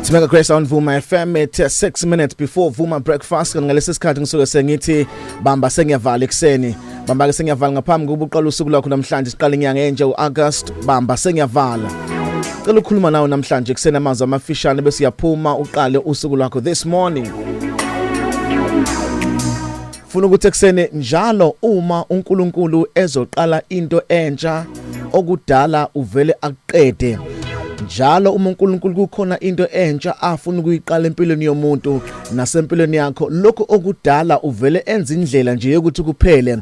Simeka Grace on Vuma FM at 6 minutes before Vuma Breakfast. Ngalesi sikhathi ngisuke sengithi bamba sengiyavala ekseni, bamba ke sengiyavala ngaphambi kokuba uqala usuku lwakho namhlanje. Siqala inyanga entsha uAugust. Bamba sengiyavala, cela ukukhuluma nawe namhlanje ekseni amazwi amafishane bese uyaphuma uqale usuku lwakho this morning. Funa ukuthi ekseni njalo uma uNkulunkulu ezoqala into entsha, okudala uvele akuqede. Njalo uma uNkulunkulu kukhona into entsha afuna ukuyiqala empilweni yomuntu nasempilweni yakho, lokhu okudala uvele enza indlela nje yokuthi kuphele.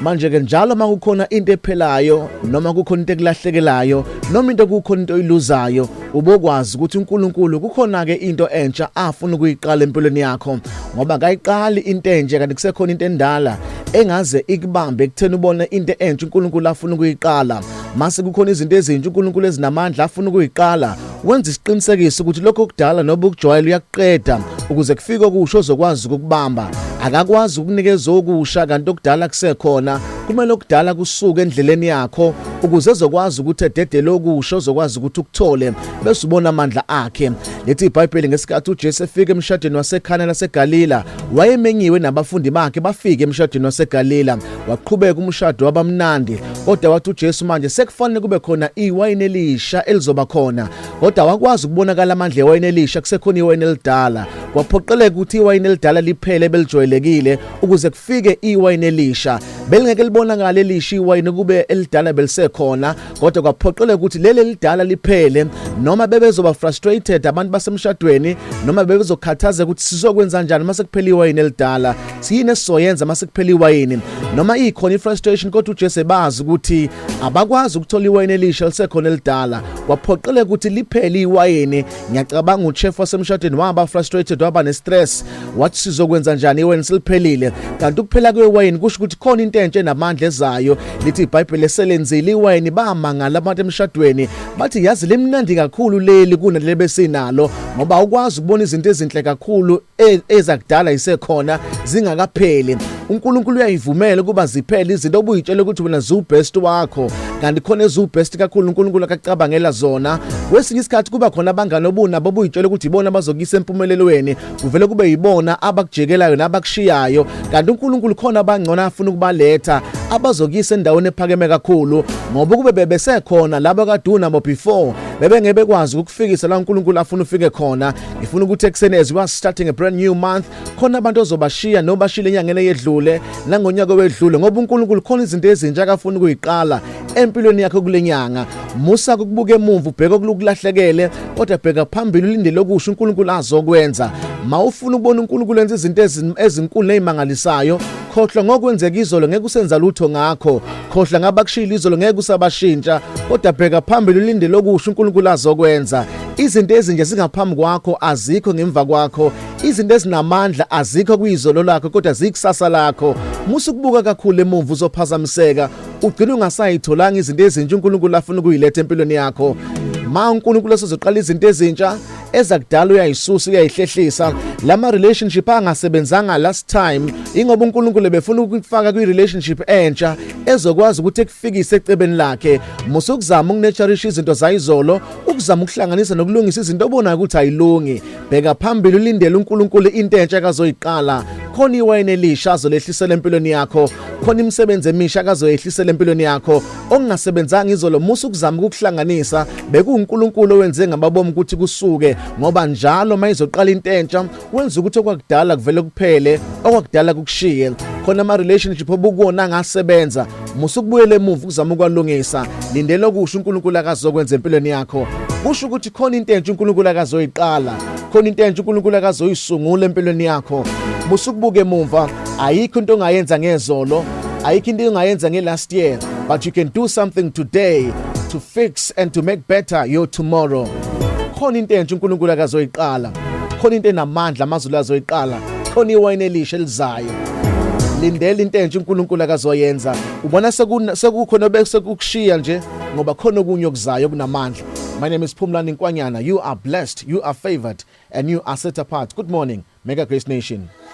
Manje ke njalo uma kukhona into ephelayo noma kukhona into ekulahlekelayo noma into kukhona into oyiluzayo, ubokwazi ukuthi uNkulunkulu kukhona ke into entsha afuna ukuyiqala empilweni yakho, ngoba kayiqali into entsha kanti kusekhona into endala engaze ikubambe ekutheni ubone into entsha uNkulunkulu afuna ukuyiqala. Mase kukhona izinto ezintsha uNkulunkulu ezinamandla afuna ukuyiqala, wenza isiqinisekiso ukuthi lokho okudala noba ukujwayela uyakuqeda ukuze kufike okusho ozokwazi ukukubamba. Akakwazi ukunikeza okusha kanti okudala kusekhona. Kumele okudala kusuke endleleni yakho ukuze ezokwazi ukuthi ededele okusha ozokwazi ukuthi ukuthole bese ubona amandla akhe. Lethi iBhayibheli, ngesikhathi uJesu efika emshadweni waseKhana laseGalila, wayemenyiwe nabafundi bakhe. Bafike emshadweni waseGalila, waqhubeka umshado wabamnandi, kodwa wathi uJesu manje sekufanele kube khona iwayini elisha elizoba khona, kodwa wakwazi ukubonakala amandla ewayini elisha kusekhona iwayini elidala. Kwaphoqeleka ukuthi iwayini elidala liphele belijwayelekile ukuze kufike iwayini elisha. Belingeke libonakale elisha iwayini kube elidala belisekhona, kodwa kwaphoqeleka ukuthi leli elidala liphele. Noma bebezoba frustrated abantu basemshadweni, noma bebezokhathaza ukuthi sizokwenza kanjani mase kuphela iwayini elidala, siyini esizoyenza mase kuphela iwayini, noma ikhona ifrustration, kodwa uJesu ebazi ukuthi abakwazi ukuthola iwayini elisha lisekhona elidala. Kwaphoqeleka ukuthi liphele iwayini. Ngiyacabanga uchef wasemshadweni waba frustrated, waba nestress, wathi sizokwenza njani, iwayini seliphelile? Kanti ukuphela kwewayini kusho ukuthi khona into entsha enamandla ezayo. Lithi iBhayibheli eselenzile iwayini, bamangala abantu emshadweni, bathi yazi limnandi kakhulu leli kunaleli besinalo, ngoba ukwazi ukubona izinto ezinhle kakhulu ezakudala isekhona zingakapheli. UNkulunkulu uyayivumela ukuba ziphele izinto obuyitshela ukuthi wena ziwubest wakho, kanti khona eziwubest kakhulu uNkulunkulu akacabangela zona. Kwesinye isikhathi kuba khona abangani obunabo obuyitshela ukuthi ibona abazokuyisa empumelelweni, kuvele kube yibona abakujekelayo nabakushiyayo, kanti uNkulunkulu khona abangcono afuna ukubaletha abazokuyisa endaweni ephakeme kakhulu, ngoba kube bebesekhona labo kade unabo before, bebengeke bekwazi ukukufikisa la uNkulunkulu afuna ufike khona. Ngifuna ukuthi ekuseni, as we are starting a brand new month, khona abantu ozobashiya nobashile enyangeni eyedlule nangonyaka owedlule, ngoba uNkulunkulu khona izinto ezintsha akafuna ukuyiqala empilweni yakho kule nyanga. Musa ukubuka emuva ubheke okulahlekele, kodwa bheka phambili ulindele okusho uNkulunkulu azokwenza. Mawufuna ukubona uNkulunkulu enza izinto ezinkulu nezimangalisayo, khohlwa ngokwenzeka izolo, ngeke usenza lutho ngakho. Khohlwa ngabakushiyile izolo, ngeke usabashintsha, kodwa bheka phambili ulindele okusho uNkulunkulu azokwenza. Izinto ezinje zingaphambi kwakho, azikho ngemva kwakho. Izinto ezinamandla azikho kuyizolo lakho, kodwa zikusasa lakho. Musa ukubuka kakhulu emuva, uzophazamiseka ugcina ungasayitholanga izinto ezintsha uNkulunkulu afuna ukuyiletha empilweni yakho. Ma uNkulunkulu esezoqala izinto ezintsha, ezakudala uyayisusa, uyayihlehlisa. Lama relationship angasebenzanga last time, ingoba uNkulunkulu ebefuna ukufaka kwi relationship entsha ezokwazi ukuthi ekufikise ecebeni lakhe. Musa ukuzama ukunurturisha izinto zayizolo, ukuzama ukuhlanganisa nokulungisa izinto obonayo ukuthi ayilungi. Bheka phambili ulindele uNkulunkulu into entsha akazoyiqala. Khona iwayini elisha azolehlisela empilweni yakho, khona imisebenzi emisha akazoyehlisela empilweni yakho. Okungasebenzanga izolo, musa ukuzama ukukuhlanganisa. BekuwuNkulunkulu owenze ngamabomu ukuthi kusuke, ngoba njalo mayizoqala into entsha wenza ukuthi okwakudala kuvele kuphele, okwakudala kukushiye. Khona ama relationship obukuwona angasebenza, musa ukubuyela emuva ukuzama ukwalungisa. Lindela okusho uNkulunkulu akazokwenza empilweni yakho. Kusho ukuthi khona into entsha uNkulunkulu akazoyiqala, khona into entsha uNkulunkulu akazoyisungula empilweni yakho. Musa ukubuka emumva. Ayikho into ongayenza ngezolo, ayikho into ongayenza nge-last year, but you can do something today to fix and to make better your tomorrow. Khona into entsha uNkulunkulu akazoyiqala, khona into enamandla amazulu azoyiqala, khona iwayini elisha elizayo. Lindela into entsha uNkulunkulu akazoyenza. Ubona sekukhona bese kukushiya nje, ngoba khona okunye okuzayo kunamandla. My name is Phumlani Nkwanyana. You are blessed, you are favored and you are set apart. Good morning, Mega Grace Nation.